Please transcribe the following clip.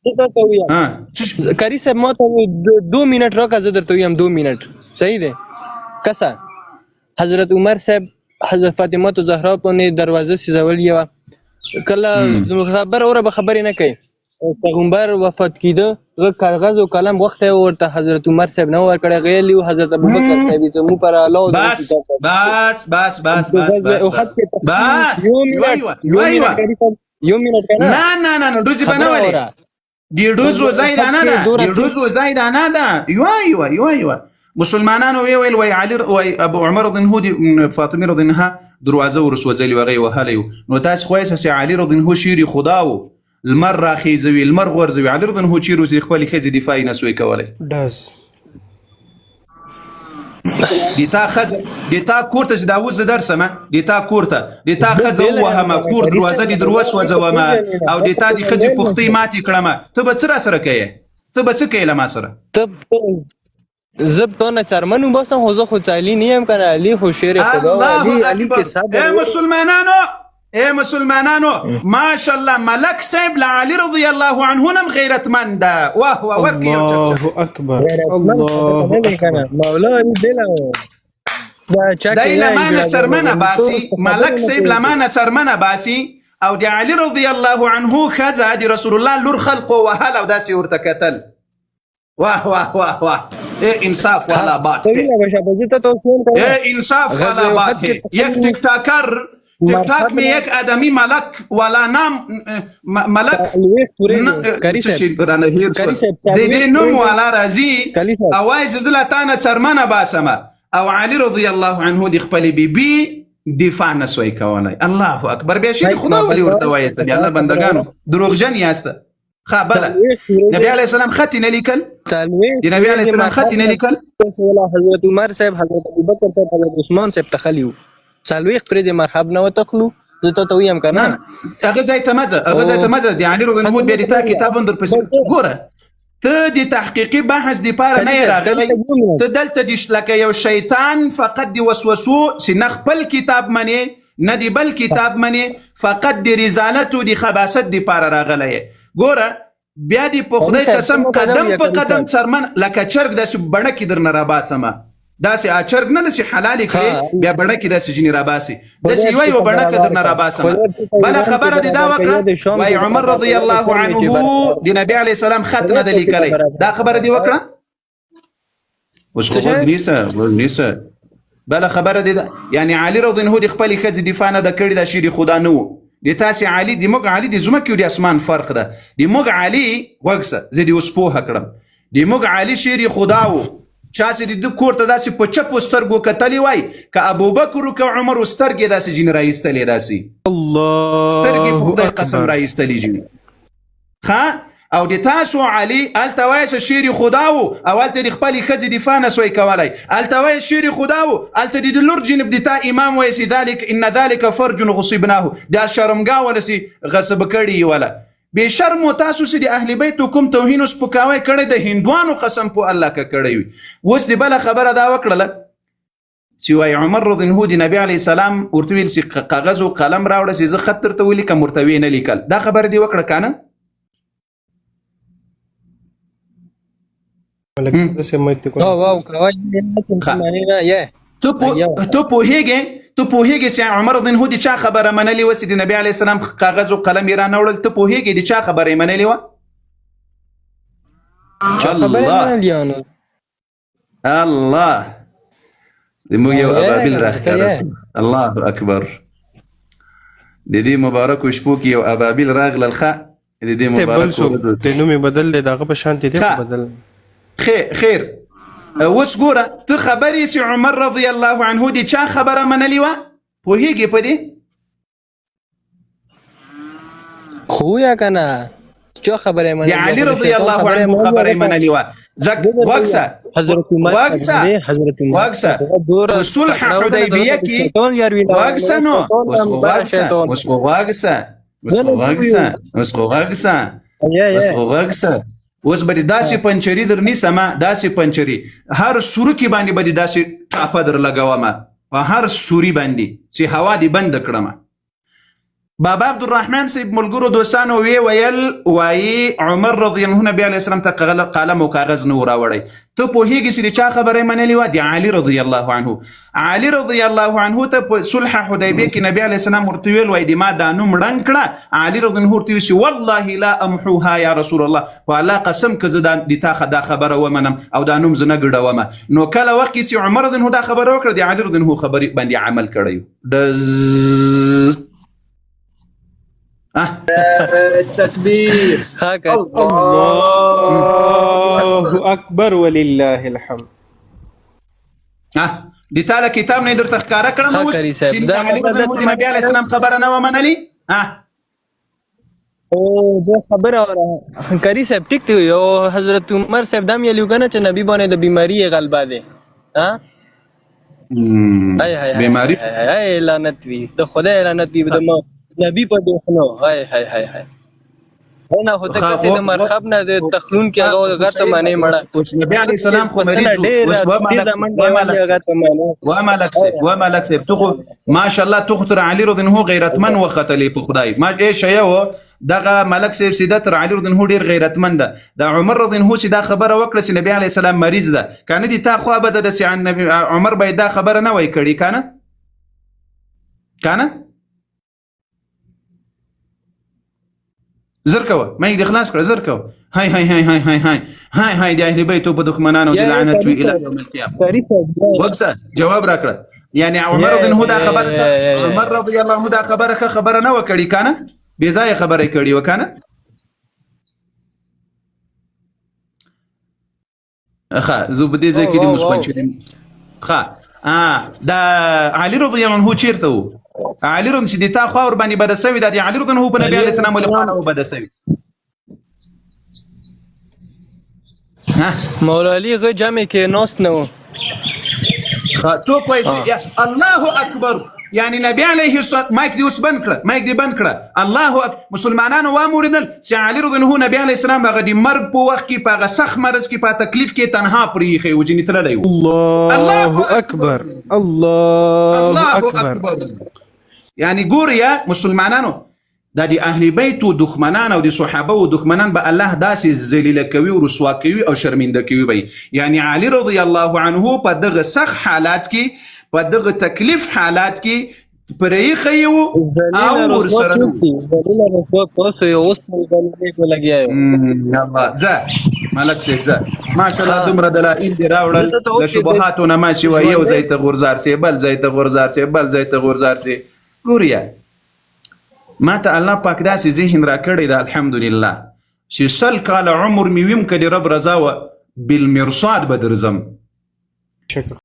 زه درته ویم. ها، څه شي؟ قاري صاحب ما ته 2 منټ راکړه، زه درته ویم 2 منټ. صحیح دی. کسه حضرت عمر صاحب حضرت فاطمه تو زهرا باندې دروازه سیزولې وه. کله زموږ خبر اوره به خبرې نه کوي. پیغمبر وفات کیده، هغه کاغذ او قلم غوښتی ورته حضرت عمر صاحب نه ورکړی، غیلی و حضرت ابوبکر صاحب یې زموږ پر الله او بس بس بس بس بس بس بس بس. یو یوه منټ، یوه یو یوه منټ یوه. قاري صاحب، یو منټ که نه. نه نه نه نه، ډوزې به نه خبره ولې. اوره. د ډوزو ځای دا نه ده، د ډوزو ځای دا نه ده. یوه یوه یوه یوه. مسلمانانو وی ویل، وای علی، وای ابو عمر رضی الله عنه د فاطمه رضی الله عنها دروازه ورسوځلې وه، هغه یې وهلی و. نو تاسې خو وایاست چې علي رضی الله عنه شعر خدا و، لمر راخیزوي، لمر غورځوي. علي رضی الله عنه چیرې اوس د خپلې ښځې دفاع یې نه سوی کولی؟ ډز. د تا ښځه د تا کور ته چې دا اوس زه درسم، د تا کور ته د تا ښځه ووهمه، کور دروازه دې در وسوځومه او د تا د ښځې پښتۍ ماتې کړمه، ته به څه راسره کوې؟ ته به څه کوې له ما سره؟ ته زه تو نه چرمن وباسم، خو زه خو علي نه یم کنه. علي خو شعر خدا و، الله علي علي کې اکبر. صبر اے و. مسلمانانو، اے مسلمانانو، ماشاءالله ملک صاحب له علي رضی الله عنه نم غیرتمند ده. واه واه، ورکړي یو چک چک. الله اکبر، غیرتمند خو الله نه دی کنه اکبر. مولا علي بلا دا چا دی کې له نه ما نه څرمنه باسي، ملک صاحب له ما نه څرمنه باسي، او د علي رضی الله عنه ښځه د رسول الله لور خلقو وهل او داسې ورته کتل. واه واه واه واه، اے انصاف والا بات ہے، اے انصاف والا بات ہے. یک ټیک ټاکر ټیک ټاک می یک آدمی ملک والا نام ملک څه شي رانه هېر شول، د دې نوم والا راځي او وایي چې زه له تا نه څرمنه باسم، او علي رضی الله عنه د خپلې بیبي دفاع نه سوی کولی. الله اکبر. بیا شي خدا ولې ورته وایي ته د الله بندګانو دروغجن یاست. ښه بله، نبی علیه السلام خط یې نه لیکل، د نبی علیه السلام خط یې نه لیکل. حضرت عمر صاحب، حضرت ابوبکر صاحب، حضرت عثمان صاحب تخلی وو، 40 ورځې مرحب نه وتخلو. زه ته ویم که نه نه. هغه ځای ته مه ځه، هغه ځای ته مه ځه. د علي رضی الله عنه بیا د تا کتاب هم درپسې ګوره. ته د تحقیقي بحث دپاره نه یې راغلی، ته دلته د لکه یو شیطان فقط د وسوسو چې نه خپل کتاب منې نه د بل کتاب منې، فقط د رزالت او د خباست دپاره راغلی یې. ګوره بیا دې په خدای قسم قدم په قدم څرمن لکه چرګ داسې بڼکې درنه راباسمه، داسې چرګ نه داسې حلالې کړې، بیا بڼکې داسې جنې راباسي، داسې یوه یوه بڼکه درنه راباسمه. بله خبره دې دا وکړه، وایي عمر رضی الله عنه د نبي علیه السلام خط نه دی لیکلی، دا خبره دې وکړه؟ اوس خو غوږ نیسه، غوږ نیسه. بله خبره دې ده، یعنې علي رضی الله عنه د خپلې ښځې دفاع نه ده کړې، دا شعر خدا نه و. د تاسې علي د موږ علي د ځمکې او د اسمان فرق ده. د موږ علي غوږ سه، زه دې اوس پوهه کړم. د موږ علي شعر خدا و، چا چې د ده کور ته داسې په چپو سترګو کتلی وای، که ابوبکر و که عمر و، سترګې داسې جینې راایستلې، داسې سترګې په الله خدای قسم اکبر. راایستلې جینې. ښه، او د تاسو علي هلته وایي چې شعر خدا و، او هلته د خپلې ښځې دفاع نه سوی کولی، هلته وایي شعر خدا و، هلته د لور جنب د تا امام وایي چې ذلک ان ذلک فرج غصبناه، دا شرمګاه وله چې غصب کړي یې وله. بې شرمو تاسو چې د اهل بیتو کوم توهین او سپکاوی کړی، د هندوانو قسم په الله که کړی وي. اوس د بله خبره دا وکړله چې وایي عمر رضی الله عنه د نبی علیه السلام ورته ویل چې کاغذ او قلم راوړه چې زه خط درته ولیکم، ورته ویې نه لیکل. دا خبره دې وکړه که نه؟ ملک داسې مې ته او واو کوي. ښه. ته ته پوهېږې، ته پوهېږې چې عمر رضی الله عنه د چا خبره منلې وه چې د نبی علیه السلام کاغذ او قلم یې رانه وړل؟ ته پوهېږې د چا خبره یې منلې وه؟ چا خبره الله منلې نو؟ الله، زموږ یو ابابیل راښکاره شو. الله اکبر. د دې مبارکو شپو کې یو ابابیل راغلل. ښه، د دې ته بل مبارکو څوک ورځو د نوم یې بدل دی، د هغه په شان دی ښه. بدل. خیر، اوس ګوره ته خبر یې چې عمر رضی الله عنه د چا خبره منلې وه؟ پوهېږې په دې؟ خو یا که نه چا خبره د منلې؟ علي رضی الله عنه خبره یې منلې وه. ځکه غوږ سه، غوږ سه، غوږ سه. په صلح حدیبیه کې غوږ سه، نو اوس خو غوږ سه، اوس خو غوږ سه، اوس خو غوږ سه، اوس خو غوږ سه، اوس خو غوږ سه. اوس به دې داسې پنچري در نیسمه، داسې پنچري هر سورکي باندې به دې داسې ټاپه در لګومه، په هر سوري باندې چې هوا دې بنده کړمه. بابا عبدالرحمن صاحب ملګرو دوستانو وی ویل، وایي عمر رضی الله عنه نبی علیه السلام ته قلم او کاغذ نه راوړی. ته پوهیږي چې د چا خبره یې منلې وه؟ د علي رضی الله عنه. علي رضی الله عنه ته په صلح حدیبیه کې نبی علیه السلام ورته ویل، وایي د ما دا نوم ړنګ کړه. علي رضی الله عنه ورته ویل چې والله لا امحوها یا رسول الله، په الله قسم که زه د تا دا خبره ومنم او دا نوم زه نه ګډوم. نو کله وخت کې چې عمر رضی الله عنه دا خبره وکړه، د علي رضی الله عنه خبرې باندې عمل کړی. تکبیر. الله اکبر ولله الحمد. د تا له کتاب نه درته ښکاره کړم اوس چې د علي رضی الله د نبي علیه السلام خبره نه وه منلې. او دا خبره وره قاری صاحب، ټیک دی. او حضرت عمر صاحب دام یې لیو کنه چې نبی باندې د بیماری غلبه ده. ها بیماری، ای لعنت وی د خدای، لعنت وی د نبی په دښنو. های های های های، نه هو ته کسې د مرخب نه د تخلون کې هغه غته معنی مړه. اوس نبی علی السلام خو مریض. اوس و مالک و مالک و مالک صاحب و مالک صاحب، ته خو ماشاءالله ته خو تر علی رضی الله غیرتمن وختلې په خدای. ما ای شیو دغه ملک صاحب سیده تر علی رضی الله ډیر غیرتمن ده. دا عمر رضی الله چې دا خبره وکړه چې نبی علی السلام مریض ده کنه، دي تا خو به د نبی عمر به دا خبره نه وای کړی کنه؟ کنه زر کوه، مې دې خلاص کړ، زر کوه. های های های های های های های های، د اهل بیتو په دښمنانو د لعنت وی الی یوم القیامه. وکسه جواب راکړه. یعنی عمر رضی الله دا خبره، عمر رضی الله عنه دا خبره ښه خبره نه وکړي کنه؟ بې ځایه خبره کړې وکنه؟ ښه، زه په دې ځای کې د مسپنچري. ښه، دا علي رضی الله عنه چیرته وو؟ علي رضی چې د تا خوا ور باندې بده سوې ده، د علي رضی الله په نبی علیه السلام ولې خوا نه بده سوې؟ مولا علي غ جامع کې ناست نه وو. څوک وایي؟ الله اکبر. یعنی نبی علیه الصلاه، مایک دی اوس بند کړه، مایک دی بند کړه. الله اکبر. مسلمانانو واموریدل چې علي رضی الله نبی علیه السلام هغه د مرګ په وخت کې، په هغه سخت مرض کې، په تکلیف کې تنها پرېښی و، جنې تللی و. الله اکبر، الله اکبر. یعنی ګوریا مسلمانانو، دا د اهل بیتو دښمنان او د صحابه و دښمنان به الله داسې ذلیله کوي او رسوا کوي او شرمنده کوي به. یعنی علي رضی الله عنه په دغه سخت حالات کې، په دغه تکلیف حالات کې پرېښی و او ورسره ځه ملک صاحب ځه، ماشاءالله دومره دلایل دې راوړل له شبهاتو نه ما سوا یو ځای ته غورځار سي، بل ځای ته غورځار سي، بل ځای ته غورځار سي. ګوریا ما ته الله پاک داسې ذهن راکړی ده الحمدلله چې 100 کاله عمر مې ویم، که د رب رضا وه بالمرصاد به درځم.